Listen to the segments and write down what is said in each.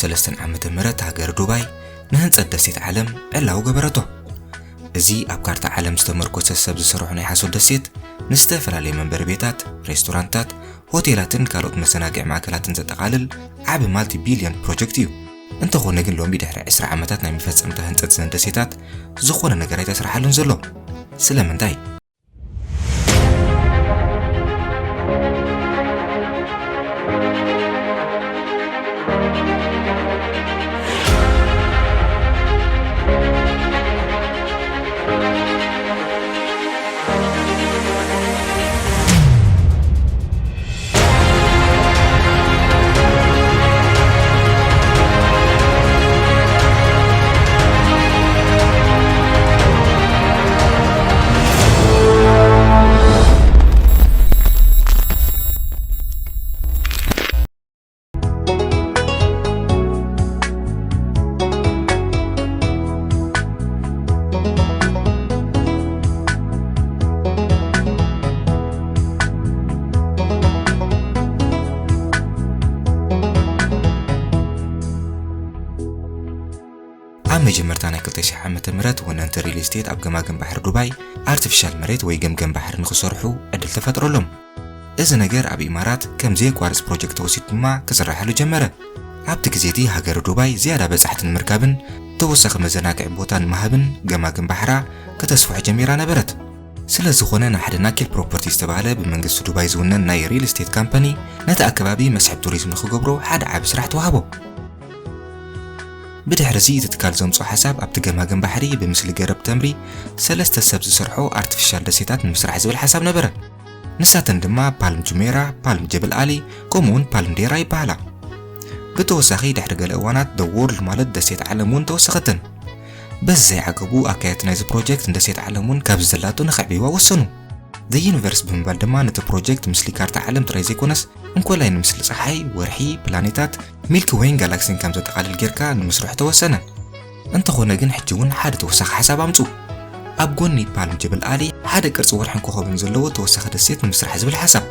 ሰለስተን ዓመተ ምህረት ሃገር ዱባይ ንህንጸት ደሴት ዓለም ዕላዊ ገበረቶ። እዚ ኣብ ካርታ ዓለም ዝተመርኮሰ ሰብ ዝሰርሖ ናይ ሓሶት ደሴት ንዝተፈላለዩ መንበሪ ቤታት፣ ሬስቶራንታት፣ ሆቴላትን ካልኦት መዘናግዒ ማእከላትን ዘጠቓልል ዓቢ ማልቲ ቢልዮን ፕሮጀክት እዩ። እንተኾነ ግን ሎሚ ድሕሪ ዕስራ ዓመታት ናይ መፈጸምታ ህንጸት እዘን ደሴታት ዝኾነ ነገር ኣይተስርሓሉን ዘሎ። ስለምንታይ? ኣብ መጀመርታ ናይ ክልተ ሽሕ ዓመተ ምህረት ወነንቲ ሪል ስቴት ኣብ ገማግም ባሕሪ ዱባይ ኣርቲፊሻል መሬት ወይ ገምገም ባሕሪ ንኽሰርሑ ዕድል ተፈጥረሎም። እዚ ነገር ኣብ ኢማራት ከም ዘየቋርጽ ፕሮጀክት ተወሲዱ ድማ ክስራሓሉ ጀመረ። ኣብቲ ግዜ እቲ ሃገረ ዱባይ ዝያዳ በጻሕቲ ንምርካብን ተወሳኺ መዘናግዒ ቦታ ንምሃብን ገማግም ባሕራ ከተስፍሖ ጀሚራ ነበረት። ስለ ዝኾነ ንሓደ ናኪል ፕሮፐርቲ ዝተባህለ ብመንግስቲ ዱባይ ዝውነን ናይ ሪል ስቴት ካምፓኒ ነቲ ኣከባቢ መስሕብ ቱሪዝም ንኽገብሮ ሓደ ዓቢ ስራሕ ተዋህቦ። ብድሕሪ እዚ እቲ ትካል ዘምጽኦ ሓሳብ ኣብቲ ገማግም ባሕሪ ብምስሊ ገረብ ተምሪ ሰለስተ ሰብ ዝሰርሖ ኣርቲፊሻል ደሴታት ንምስራሕ ዝብል ሓሳብ ነበረ። ንሳተን ድማ ፓልም ጁሜራ፣ ፓልም ጀበል ኣሊ፣ ከምኡውን ፓልም ዴራ ይበሃላ። ብተወሳኺ ድሕሪ ገለ እዋናት ደ ዎርልድ ማለት ደሴት ዓለም እውን ተወሰኸተን። በዚ ዘይዓገቡ ኣካየድቲ ናይዚ ፕሮጀክት ንደሴት ዓለም እውን ካብዚ ዘላቶ ንኸዕብይዋ ወሰኑ። ደ ዩኒቨርስ ብምባል ድማ ነቲ ፕሮጀክት ምስሊ ካርታ ዓለም ጥራይ ዘይኮነስ እንኮላይ ንምስሊ ጸሓይ፣ ወርሒ፣ ፕላኔታት፣ ሚልኪ ዌይን ጋላክሲን ከም ዘጠቓልል ጌርካ ንምስርሑ ተወሰነ። እንተኾነ ግን ሕጂ እውን ሓደ ተወሳኺ ሓሳብ ኣምጹ። ኣብ ጎኒ ፓልም ጀበል ኣሊ ሓደ ቅርጺ ወርሕን ኮኸብን ዘለዎ ተወሳኺ ደሴት ንምስራሕ ዝብል ሓሳብ።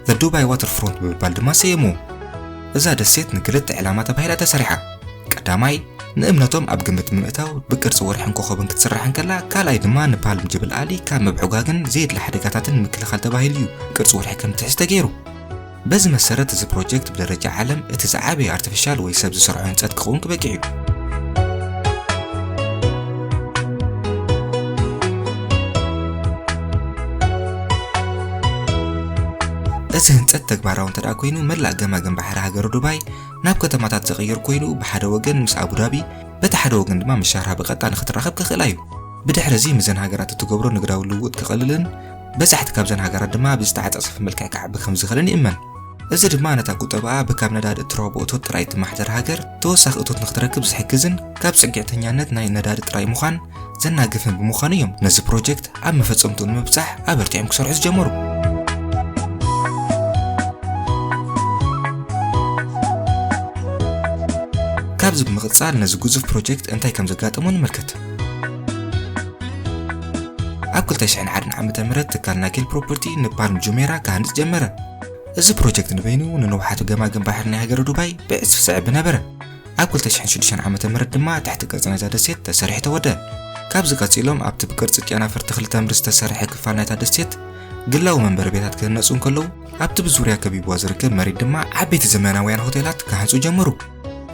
The Dubai Waterfront ብምባል ድማ ሰየምዎ። እዛ ደሴት ንክልተ ዕላማ ተባሂላ ተሰሪሓ። ቀዳማይ፣ ንእምነቶም ኣብ ግምት ብምእታው ብቅርጺ ወርሕን ኮኸብን ክትስራሕ እንከላ፣ ካልኣይ ድማ ንፓልም ጀበል ኣሊ ካብ ምብሕጓግን ዘየድሊ ሓደጋታትን ንምክልኻል ተባሂሉ እዩ ቅርጺ ወርሒ ከም ትሕዝ ተገይሩ። በዚ መሰረት እዚ ፕሮጀክት ብደረጃ ዓለም እቲ ዝዓበየ ኣርቲፊሻል ወይ ሰብ ዝሰርሖ ህንጸት ክኸውን ክበቅዕ እዩ። እዚ ህንጸት ተግባራዊ እንተ ደኣ ኮይኑ፣ መላእ ገማግም ባሕሪ ሃገረ ዱባይ ናብ ከተማታት ዝቕይር ኮይኑ፣ ብሓደ ወገን ምስ ኣቡዳቢ፣ በቲ ሓደ ወገን ድማ ምስ ሻርሃ ብቐጥታ ንኽትራኸብ ከኽእላ እዩ። ብድሕሪ እዚ ምስዘን ሃገራት እትገብሮ ንግዳዊ ልውውጥ ክቐልልን በጻሕቲ ካብዘን ሃገራት ድማ ብዝተዓጻጸፈ መልክዕ ክዓቢ ከም ዝኽእልን ይእመን። እዚ ድማ ነታ ቁጠባኣ ብካብ ነዳዲ እትረኽቦ እቶት ጥራይ እትመሓደር ሃገር ተወሳኺ እቶት ንኽትረክብ ዝሕግዝን ካብ ጽግዕተኛነት ናይ ነዳዲ ጥራይ ምዃን ዘናግፍን ብምዃኑ እዮም ነዚ ፕሮጀክት ኣብ መፈጸምትኡ ንምብጻሕ ኣበርቲዖም ክሰርሑ ዝጀመሩ። ካብዚ ብምቕጻል ነዚ ግዙፍ ፕሮጀክት እንታይ ከም ዘጋጠሞ ንምልከት። ኣብ ክልተ ሽሕን ሓደን ዓመተ ምህረት ትካል ናኪል ፕሮፐርቲ ንፓልም ጁሜራ ክሃንጽ ጀመረ። እዚ ፕሮጀክት ንበይኑ ንንውሓት ገማግም ባሕሪ ናይ ሃገረ ዱባይ ብዕጽፊ ዝዕቢ ነበረ። ኣብ ክልተ ሽሕን ሽዱሽተን ዓመተ ምህረት ድማ ትሕቲ ቅርጺ ናይዛ ደሴት ተሰሪሑ ተወደአ። ካብዚ ቀጺሎም ኣብቲ ብቅርጺ ጨናፍር ተኽሊ ተምሪ ዝተሰርሐ ክፋል ናይታ ደሴት ግላዊ መንበሪ ቤታት ክህነጹ እንከለዉ፣ ኣብቲ ብዙርያ ከቢብዋ ዝርከብ መሬት ድማ ዓበይቲ ዘመናውያን ሆቴላት ክሃንጹ ጀመሩ።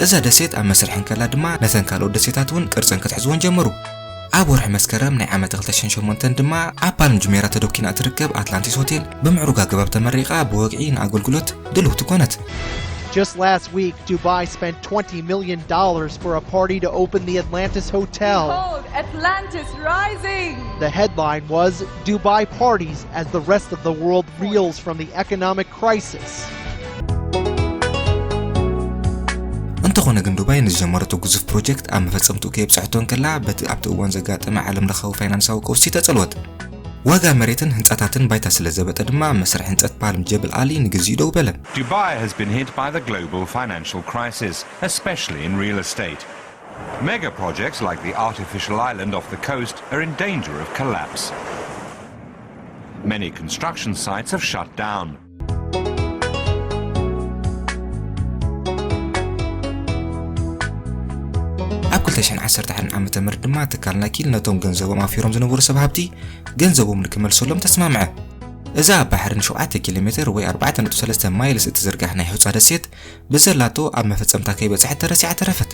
እዛ ደሴት ኣብ መስርሕ እንከላ ድማ ነተን ካልኦት ደሴታት እውን ቅርጸን ክትሕዝወን ጀመሩ። ኣብ ወርሒ መስከረም ናይ ዓመት ክልተ ሽሕን ሸሞንተን ድማ ኣብ ፓልም ጁሜራ ተደኪና እትርከብ ኣትላንቲስ ሆቴል ብምዕሩግ ኣገባብ ተመሪቓ ብወግዒ ንኣገልግሎት ድልውቲ ኮነት። Just last week, Dubai spent twenty million dollars for a party to open the Atlantis Hotel. Behold, Atlantis rising! The headline was Dubai parties as the rest of the world reels from the economic crisis. እንተኾነ ግን ዱባይ ንዝጀመረቶ ግዙፍ ፕሮጀክት ኣብ መፈጸምትኡ ከየብጽሐቶ እንከላ በቲ ኣብቲ እዋን ዘጋጠመ ዓለም ለኻዊ ፋይናንሳዊ ቀውሲ ተጸልወት። ዋጋ መሬትን ህንጻታትን ባይታ ስለ ዘበጠ ድማ መስርሕ ህንጸት ፓልም ጀብል ኣሊ ንግዚኡ ደው በለ። Dubai has been hit by the global financial crisis, especially in real estate. Mega projects like the artificial island off the coast are in danger of collapse. Many construction sites have shut down. ክልተ ሽሕን ዓሰርተ ሓደን ዓመተ ምህረት ድማ ትካል ናኪል ነቶም ገንዘቦም ኣውፊሮም ዝነበሩ ሰብ ሃብቲ ገንዘቦም ንክመልሰሎም ተስማምዐ። እዛ ኣብ ባሕሪ ን7 ኪሎ ሜትር ወይ ኣርባዕተ ነጥቢ ሰለስተ ማይልስ እትዝርጋሕ ናይ ሑጻ ደሴት ብዘላቶ ኣብ መፈጸምታ ከይበጽሐት ተረሲዓ ተረፈት።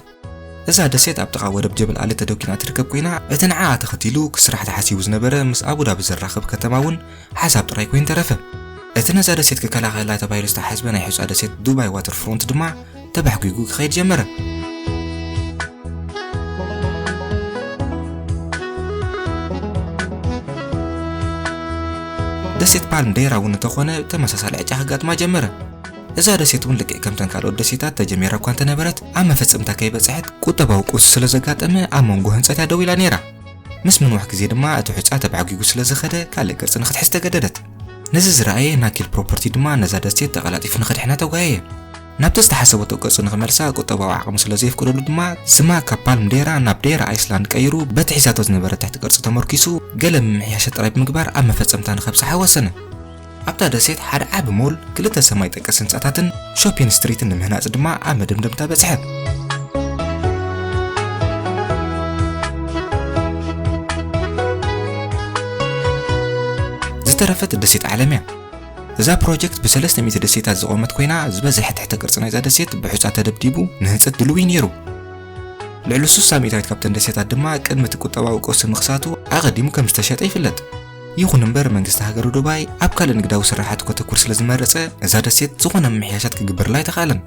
እዛ ደሴት ኣብ ጥቓ ወደብ ጀበል ኣሊ ተደኲና እትርከብ ኮይና፣ እቲ ንዓኣ ተኸቲሉ ክስራሕ ተሓሲቡ ዝነበረ ምስ ኣቡዳቢ ዘራኽብ ከተማ እውን ሓሳብ ጥራይ ኮይኑ ተረፈ። እቲ ነዛ ደሴት ክከላኸላ ተባሂሉ ዝተሓስበ ናይ ሑጻ ደሴት ዱባይ ዋተር ፍሮንት ድማ ተባሕጒጉ ክኸይድ ጀመረ። ደሴት ፓልም ዴራ እውን እንተኾነ ተመሳሳሊ ዕጫ ከጋጥማ ጀመረ። እዛ ደሴት እውን ልክዕ ከምተን ካልኦት ደሴታት ተጀሚራ እኳ እንተነበረት፣ ኣብ መፈጸምታ ከይበጽሐት ቁጠባዊ ቀውሲ ስለ ዘጋጠመ ኣብ መንጎ ህንጸት እያ ደው ኢላ ነይራ። ምስ ምንዋሕ ግዜ ድማ እቲ ሑጻ ተባዕጒጉ ስለ ዝኸደ ካልእ ቅርጺ ንክትሕዝ ተገደደት። ነዚ ዝረኣየ ናኪል ፕሮፐርቲ ድማ ነዛ ደሴት ተቐላጢፉ ንክድሕና ተጓየየ። ናብቲ ዝተሓሰበቶ ቅርጺ ንክመልሳ ቁጠባዊ ዓቕሚ ስለ ዘየፍቅደሉ ድማ ስማ ካብ ፓልም ዴራ ናብ ዴራ ኣይስላንድ ቀይሩ በቲ ሒዛቶ ዝነበረ ትሕቲ ቅርጺ ተመርኪሱ ገለ ምምሕያሻት ጥራይ ብምግባር ኣብ መፈጸምታ ንከብጽሓ ወሰነ። ኣብታ ደሴት ሓደ ዓቢ ሞል፣ ክልተ ሰማይ ጠቀስ ህንጻታትን ሾፒን ስትሪትን ንምህናጽ ድማ ኣብ መደምደምታ በጽሐ። ዝተረፈት ደሴት ዓለም እያ። እዛ ፕሮጀክት ብ300 ደሴታት ዝቖመት ኮይና፣ ዝበዝሐ ትሕተ ቅርጺ ናይዛ ደሴት ብሑጻ ተደብዲቡ ንህንጸት ድሉው እዩ ነይሩ። ልዕሊ ስሳ ሚእታዊት ካብተን ደሴታት ድማ ቅድሚ እቲ ቁጠባዊ ቀውሲ ምኽሳቱ ኣቐዲሙ ከም ዝተሸጠ ይፍለጥ። ይኹን እምበር መንግስቲ ሃገረ ዱባይ ኣብ ካልእ ንግዳዊ ስራሓት ከተኩር ስለ ዝመረጸ፣ እዛ ደሴት ዝኾነ ምምሕያሻት ክግበረላ ኣይተኻእለን።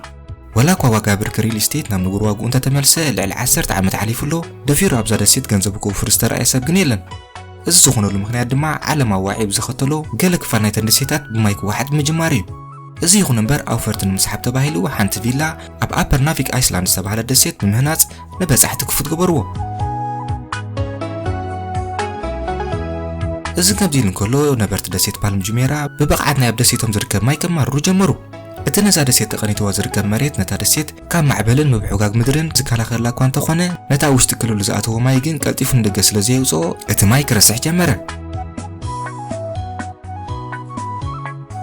ወላ እኳ ዋጋ ብርኪ ሪል ስቴት ናብ ንቡር ዋግኡ እንተተመልሰ፣ ልዕሊ ዓሰርተ ዓመት ሓሊፉ ኣሎ፣ ደፊሩ ኣብዛ ደሴት ገንዘቡ ከውፍር ዝተራእየ ሰብ ግን የለን። እዚ ዝኾነሉ ምኽንያት ድማ ዓለማዊ ዋዒ ብዝኸተሎ ገለ ክፋል ናይተን ደሴታት ብማይ ክወሓጥ ብምጅማሩ እዩ። እዚ ይኹን እምበር ኣውፈርቲ ንምስሓብ ተባሂሉ ሓንቲ ቪላ ኣብ ኣፐር ናቪክ ኣይስላንድ ዝተባህለት ደሴት ንምህናጽ ንበጻሕቲ ክፉት ገበርዎ። እዚ ከምዚ ኢሉ እንከሎ ነበርቲ ደሴት ፓልም ጁሜራ ብብቕዓት ናይ ኣብ ደሴቶም ዝርከብ ማይ ከማርሩ ጀመሩ። እቲ ነዛ ደሴት ተቐኒትዋ ዝርከብ መሬት ነታ ደሴት ካብ ማዕበልን ምብሕጓግ ምድርን ዝከላኸለላ እኳ እንተኾነ፣ ነቲ ኣብ ውሽጢ ክልሉ ዝኣተወ ማይ ግን ቀልጢፉ ንደገ ስለ ዘየውጽኦ፣ እቲ ማይ ክረስሕ ጀመረ።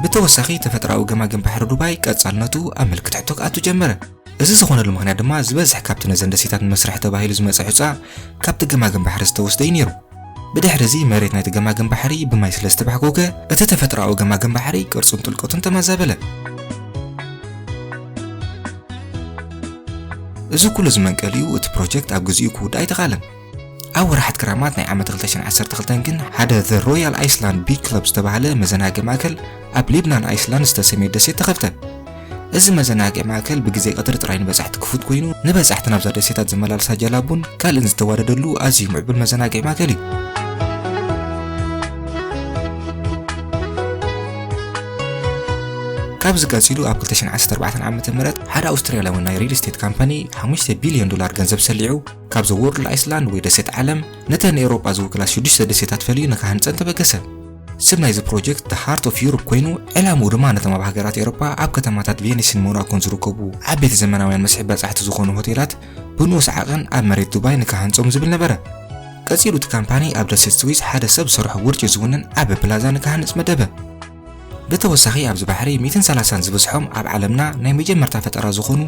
ብተወሳኺ፣ ተፈጥሮኣዊ ገማግም ባሕሪ ዱባይ ቀጻልነቱ ኣብ ምልክት ሕቶ ክኣቱ ጀመረ። እዚ ዝኾነሉ ምኽንያት ድማ፣ ዝበዝሕ ካብቲ ነዘን ደሴታት ንመስርሒ ተባሂሉ ዝመጸ ሑጻ ካብቲ ገማግም ባሕሪ ዝተወስደ እዩ ነይሩ። ብድሕሪ እዚ መሬት ናይቲ ገማግም ባሕሪ ብማይ ስለ ዝተባሕጎገ፣ እቲ ተፈጥሮኣዊ ገማግም ባሕሪ ቅርጹን ጥልቀቱን ተመዛበለ። እዚ ኩሉ ዝመንቀሊኡ እቲ ፕሮጀክት ኣብ ግዚኡ ክውዳእ ኣይተኻለን። ኣብ ወርሓት ክራማት ናይ ዓመት ክልተ ሽሕን ዓሰርተ ክልተን ግን ሓደ The Royal Iceland Beach Club ዝተባህለ መዘናግዒ ማእከል ኣብ ሊብናን ኣይስላንድ ዝተሰምየ ደሴት ተኸፍተ። እዚ መዘናግዒ ማእከል ብግዜ ቀትሪ ጥራይ ንበጻሕቲ ክፉት ኮይኑ፣ ንበጻሕቲ ናብዛ ደሴታት ዝመላልሳ ጀላቡን ካልእን ዝተዋደደሉ ኣዝዩ ምዕቡል መዘናግዒ ማእከል እዩ። ካብዚ ቀጺሉ ኣብ ክልተ ሽሕን ዓሰርተ ኣርባዕተን ዓመተ ምህረት ሓደ ኣውስትራልያዊ ናይ ሪል ስቴት ካምፓኒ ሓሙሽተ ቢልዮን ዶላር ገንዘብ ሰሊዑ ካብ The World Island ወይ ደሴት ዓለም ነተን ንኤውሮጳ ዝውክላ ሽዱሽተ ደሴታት ፈልዩ ንክሃንጸን ተበገሰ። ስም ናይዚ ፕሮጀክት The Heart of Europe ኮይኑ፣ ዕላምኡ ድማ ነቶም ኣብ ሃገራት ኤውሮጳ ኣብ ከተማታት ቬኒስን ሞናኮን ዝርከቡ ዓበይቲ ዘመናውያን መስሕብ በጻሕቲ ዝኾኑ ሆቴላት ብንኡስ ዓቐን ኣብ መሬት ዱባይ ንክሃንጾም ዝብል ነበረ። ቀጺሉ እቲ ካምፓኒ ኣብ ደሴት ስዊስ ሓደ ሰብ ዝሰርሖ ውርጪ ዝውንን ዓቢ ፕላዛ ንክሃንጽ መደበ። ብተወሳኺ ኣብዚ ባሕሪ ሚእትን ሰላሳን ዝበዝሖም ኣብ ዓለምና ናይ መጀመርታ ፈጠራ ዝኾኑ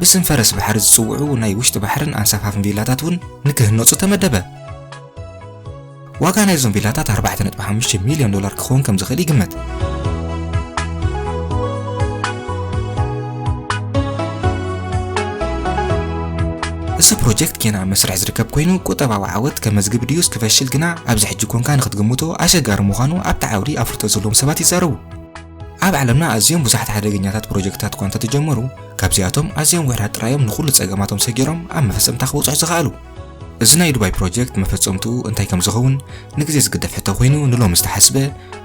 ብስም ፈረስ ባሕሪ ዝጽውዑ ናይ ውሽጢ ባሕርን ኣንሳፋፍን ቪላታት እውን ንክህነጹ ተመደበ። ዋጋ ናይዞም ቪላታት ኣርባዕተ ነጥቢ ሓሙሽተ ሚልዮን ዶላር ክኸውን ከም ዝኽእል ይግመት። እዚ ፕሮጀክት ጌና ኣብ መስርሕ ዝርከብ ኮይኑ፣ ቁጠባዊ ዓወት ከመዝግብ ድዩስ ክፈሽል ግና ኣብዚ ሕጂ ኮንካ ንክትግምቶ ኣሸጋሪ ምዃኑ ኣብቲ ዓውዲ ኣፍልጦ ዘለዎም ሰባት ይዛረቡ። ኣብ ዓለምና ኣዝዮም ብዙሓት ሓደገኛታት ፕሮጀክትታት እኳ እንተተጀመሩ፣ ካብዚኣቶም ኣዝዮም ውሑዳት ጥራዮም ንኹሉ ጸገማቶም ሰጊሮም ኣብ መፈጸምታ ክበጽሑ ዝኸኣሉ። እዚ ናይ ዱባይ ፕሮጀክት መፈጸምትኡ እንታይ ከም ዝኸውን ንግዜ ዝግደፍ ሕቶ ኮይኑ፣ ንሎሚ ዝተሓስበ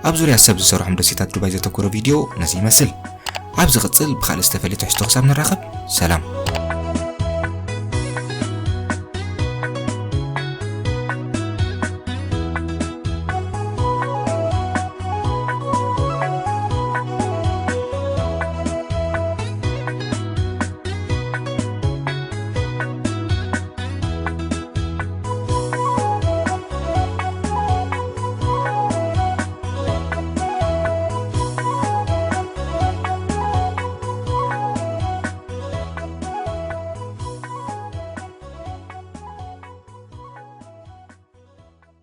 ኣብ ዙርያ ሰብ ዝሰርሖም ደሴታት ዱባይ ዘተኮረ ቪድዮ ነዚ ይመስል። ኣብ ዝቕጽል ብኻልእ ዝተፈልየ ትሕዝቶ ክሳብ ንራኸብ፣ ሰላም።